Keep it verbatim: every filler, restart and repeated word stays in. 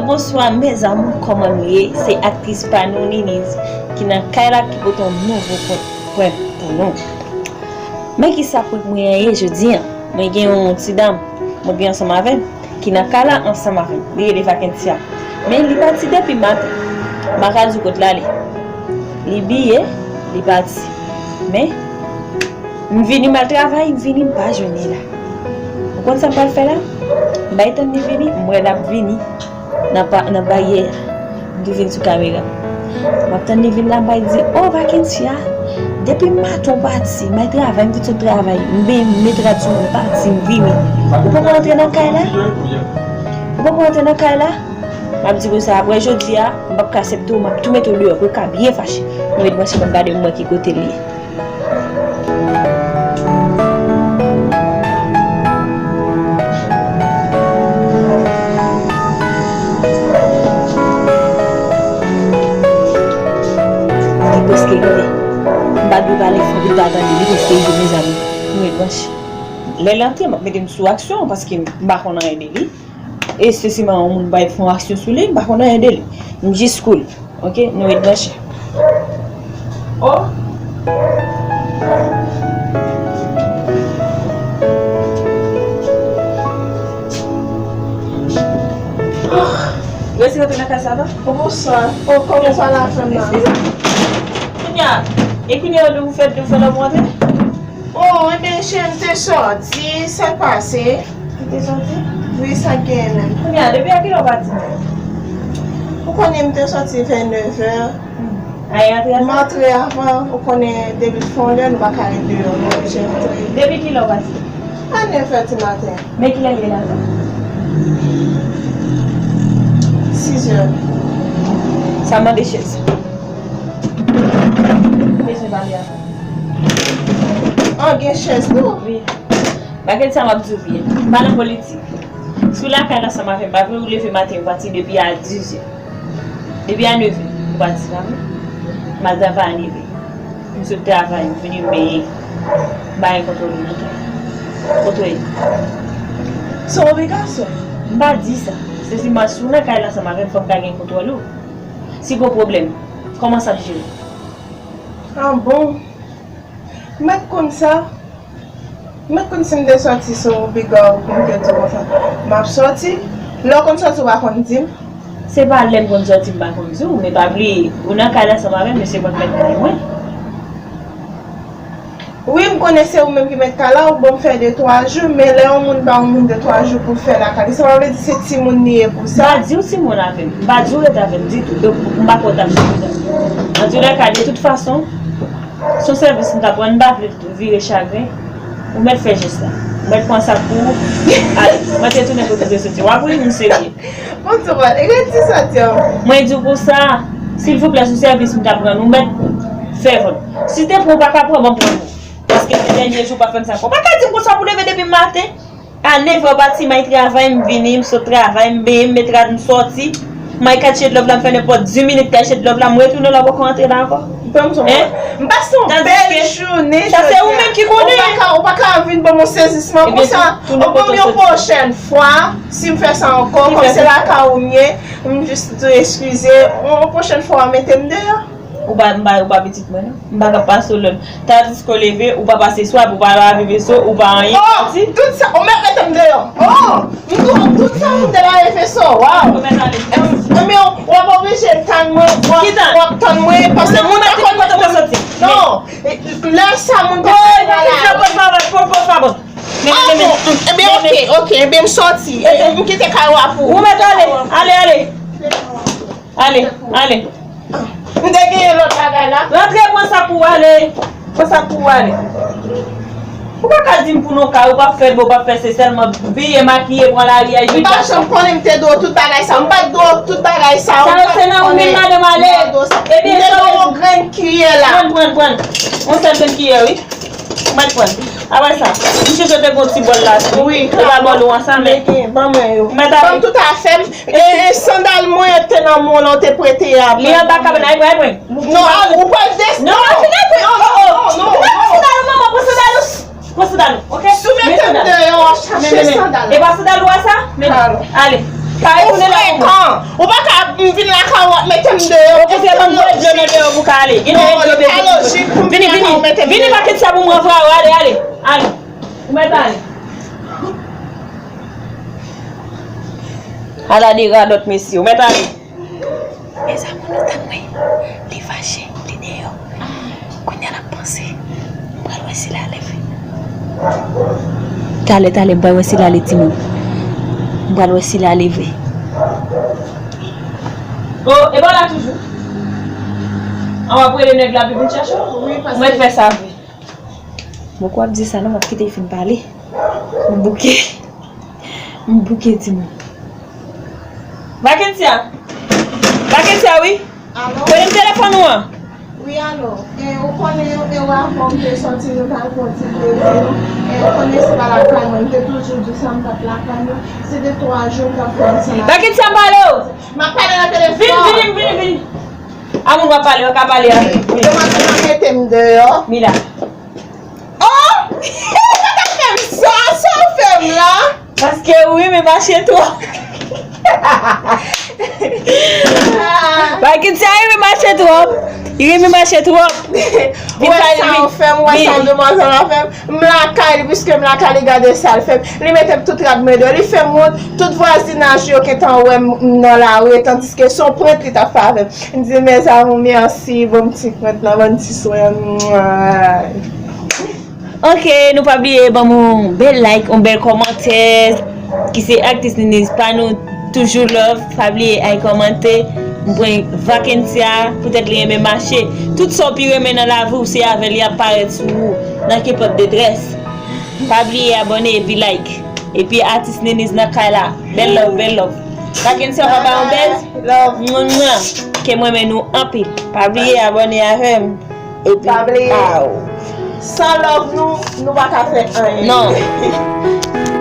Bonswa mes amours, kòman nou ye? Se aktris pa nou Niniz ki nan kay la, ki pote yon nouvo prank pou nou. Men kisa prank mwen an ye jodi an? Mwen gen yon ti dam, mwen gen ansanm avè l, ki nan kay la ansanm avè m. Li rele Vakensia. Men li pati depi maten. M pa ka di w kot l ale. Li biye, li pati. Men, m vini, m al travay, m vini, m pa jwenn li la. Ou konn sa m pral fè la? M bay tann li vini, m wè l ap vini nan pa, nan baryè a. M tou vin sou kamera. M ap tann li vin la, m bay di, "O, Vakensia, depi maten w pati, m al travay, m vin sot travay, m ben, m met rad sou mwen, m pati, m vini. Ou poko rantre nan kay la? Ou poko rantre nan kay la?" M ap di konsa, "Apre jodi a, m p ap ka aksepte w, m ap tou mete w deyò, pou w ka byen fache." Nou ret branche, ban m gade, m wè ki kote l ye. Li prèske rive. M pa dwe pale fò pou l pa tande. Li prèske rive, mezanmi. Nou ret branche. Lè l antre, m ap mete m sou aksyon, paske m pa konn anyen de li. E sesiman, yon moun bay fè yon aksyon sou li, m pa konn anyen de li. M jis cool. Ok, nou ret branche. Oh! Resi rantre nan kay sa, non? Oh, bonswa. Oh, kòman sa la, fanm nan? Kounye a, e kounye a, ou fè, ou fè lòm rantre? Oh, ebyen, cheri, m te sòti, sa k pase? Ou te sòti? Wi, sa k genyen menm? Kounye a, depi a kilè w pati menm? Ou konnen m te sòti vè nevè. Hmm. A, e antre avan? M antre avan, ou konnen depi l fè yon lè, nou pa ka ret deyò, nou oblije antre. Depi kilè w pati? A nevè di maten. Men kilè l ye la? Sizè. Sa mande chèz. M bezwen pale avè w. An, gen chèz tou? Wi. Bagay sa m ap di w byen. M pa nan politik. Si w lakay la ansanm avè m, pa vle ou leve maten, ou pati depi a dizè. Depi a nevè, ou pati, pa vre? M al travay a nevè. M sot travay, m vini, m benyen. M pa gen kontwòl ou nan kay. Kote w ye? Se yon obligasyon. M pa di sa. Se sèlman si w nan kay la ansanm avè m, fò m ka gen kontwòl ou. Si gen pwoblèm, kòman sa ap jere? Ah bon? M mèt konn sa. M mèt konn si m te sòti sou bigòw pou m te di w konsa, m ap sòti. Lè w konn sòti, w pa konn di m. Se pa lè m konn sòti m pa konn di w, men pa bliye, ou nan kay la ansanm avè m, men se mwen k mèt kay mwen. Wi, m konnen se ou menm ki mèt kay la, ou ban m fè de twa jou, men lè yon moun ba yon moun de twa jou pou l fè lakay li, sa pa vle di se timoun li ye pou sa. M pa di w timoun avè m, m pa di w ret avè m ditou, donk m pa kwè w t ap sou kontak. Antoulèka, de tout fason, se yon sèvis m t ap rann, m pa vle vire chagren, ou mèt fè jès la. Ou mèt pran sak pou ou, ale. Ou mèt retounen kote w te soti. W ap ri, m serye. Bon, tou bon, e ret ti sòti an. Mwen di w konsa, silvouplè, sou sèvis m t ap rann, ou mèt fè vant. Si te pran, ou pa ka pran, ban m pran pou ou. Paske se dènye jou, pa fè m sa ankò. Ou pa ka di m konsa pou leve depi maten. A nevè w pati, m al travay, m vini, m sot travay, m benyen, m met rad, m sòti. M al Cache de Love la, m fè nenpòt dis minit Cache de Love la, m retounen la, ou poko rantre la ankò. Ban m di w, hein? M pase yon bèl jounen jodi a. Sa se ou menm ki konnen. Ou pa ka, ou pa ka vin ban m yon sezisman konsa. Ou ban m yon pwochèn fwa, si m fè sa ankò, kòm se lakay ou m ye, m jis di w eskize, yon pwochèn fwa, w mete m deyò. Ou pa, m pa, ou pa pitit mwen, non. M pa ka pase w lòd. Tandis ke w leve, ou pa pase swab, ou pa lave veso, ou pa anyen. Oh! Tout sa, ou mèt mete m deyò. Oh! M tou, tout sa moun te lave veso. Waw! Ou mèt ale. Em, em, w ap oblije tann mwen, w ap, w ap tann mwen, paske moun pa konn moun. Non, lè sa moun te fè la. Por favor, por favor. Ah bon, ebyen, ok, ok, ebyen, m sòti. M kite kay la pou ou. Ou mèt ale, ale, ale. Ale, ale. M te genyen lòt bagay la. Rantre, pran sa pou w ale. Pran sa pou w ale. Ou pa ka di m pou non kay, ou p ap fè bò, ou p ap fè se sèlman biye, makiye, pran lari a. M pa janm konnen m te di w tout bagay sa. M pa t di w tout bagay sa. Sa yo se nan ou menm, madanm, ale. Ebyen, m te di w yon grenn kiyè la. Pran, pran, pran. Yon sèl grenn kiyè, wi. Mwen pran. Apre sa, m chèche te gon ti bòl la tou. Wi, e pa bòl ou an sa, men. Ban mwen yo. Ban m tout afè m. E, e sandal mwen te nan men w la, w te prete a. Li anba kabann, ay mwen, ay mwen. Non, ou pral desann. Non, non, non, non, non. Pran sandal ou, manman, pran sandal ou. Pran sandal ou, ok? Si w mete m deyò, w ap chache sandal. E pa sandal ou a sa? Men, ale. Ou frekan. Ou pa ka vin lakay ou ap mete m deyò. Ou kote ban m voye dlo nan deyò pou ka ale. Gen de dlo bezwen. Vini, vini. Vini, Vakensya, pou mwen, frè, ale, ale. Ale. Ou mèt ale. Ala de radòt, mesye. Ou mèt ale. Mezanmi, nou tann mwen. Li fache, li deyò. Kounye a l ap panse. M pral wè si l ale vre. Talè, talè, m pral wè si l ale, timoun. M pral wè si l ale vre. O, e pa w la toujou? An w ap rele nèg la pou vin chache w? Wi, paske mwen fè sa vre. Bon, kwa ap di sa non, m ap kite l fin pale. M bouke. M bouke, timoun. Vakensya! Vakensya, wi! Alo? Kote m telefòn ou an? Wi, alo. E, ou konnen, e, ou avan m te sòti, nou t al pran ti plezi nou. E, ou konnen se pa lakay mwen, m te toujou di w sa, m t ap lakay mwen. Se de twa jou m t ap fè ansanm avè w. Vakensya, m pale w! M ap pale nan telefòn. Vini, vini, vini, vini. A moun w ap pale, w ka pale avè m. Wi. Demwazèl nan mete m deyò. Mila. Oh! Ou pa ta fè m sa, sa w fè m la? Paske ou renmen mache twòp. Vakensya renmen mache twòp. Li renmen mache twòp. Ou wè sa w fè m, ou wè sa demwazèl la fè m. M lakay li, piske m lakay li, gade sa l fè m. Li mete m tout rad mwen deyò. Li fè m wont, tout vwazinaj yo gentan wè m nan lari, tandiske se yon prank li t ap fè avè m. M di, mes amours, mèsi, bon m ti prank lan, bon ti swen. Mwa. Ok, nou pa bliye ban m yon bèl like, yon bèl kòmantè, ki se Aktris Niniz pa nou, toujou love, pa bliye ay kòmante, m pran Vakensya, poutèt li renmen mache. Tout sa w pi renmen nan lavi w, se avè l y ap parèt sou ou, nan kenpòt detrès. Pa bliye abòne epi like. Epi Atis Niniz nan kay la. Bèl love, bèl love. Vakensya, pa ba yon bèz? Love. Mwa, mwa. Ke m renmen nou anpil. Pa bliye abòne avè m. Epi, pa bliye. Aw. San love nou, nou pa ka fè anyen. Non.